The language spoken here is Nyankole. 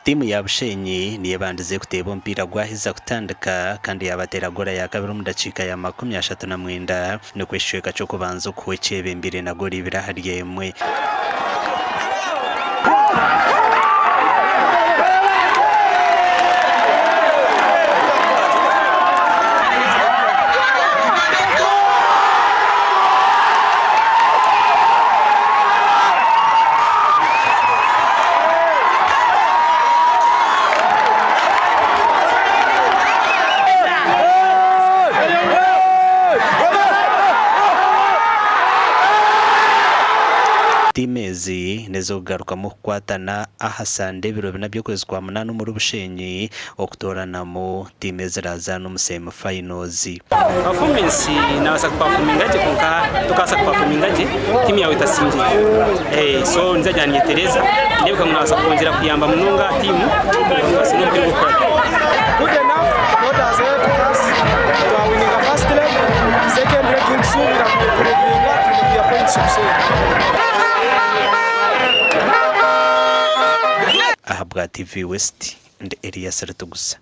Tiimu ya Bushenyi niyo ebandize kuteeba omupiira gwaheza kutandika kandi yaabateera goora ya kabiri omu dakiika ya 39 nikwo ekicweka ky'okubanza okuhwa ekyebembeire na goora ibiri ahari emwe. Tiimu ezi n'ez'okugarukamu kukwatana aha Sande ebiro bina by'okwezi kwa munaana omuri Bushenyi okutooranamu tiimu eziraazaana omu semi finals. Performance nabaasa kupafominga gye kwonka tokabaasa kupafominga gye tiimu yaawe etasingire. So ninza ninyetereza ndeebeka ngu nabaasa kwongyera kuyamba munonga tiimu tubaase n'omupiira ogw'okukora. Good enough, God has helped us twawininga first leg, second leg nitusuubira ku improvinga twine kwiha points Bushenyi. Ahabwa TV West, ndi Elias Ritugusa.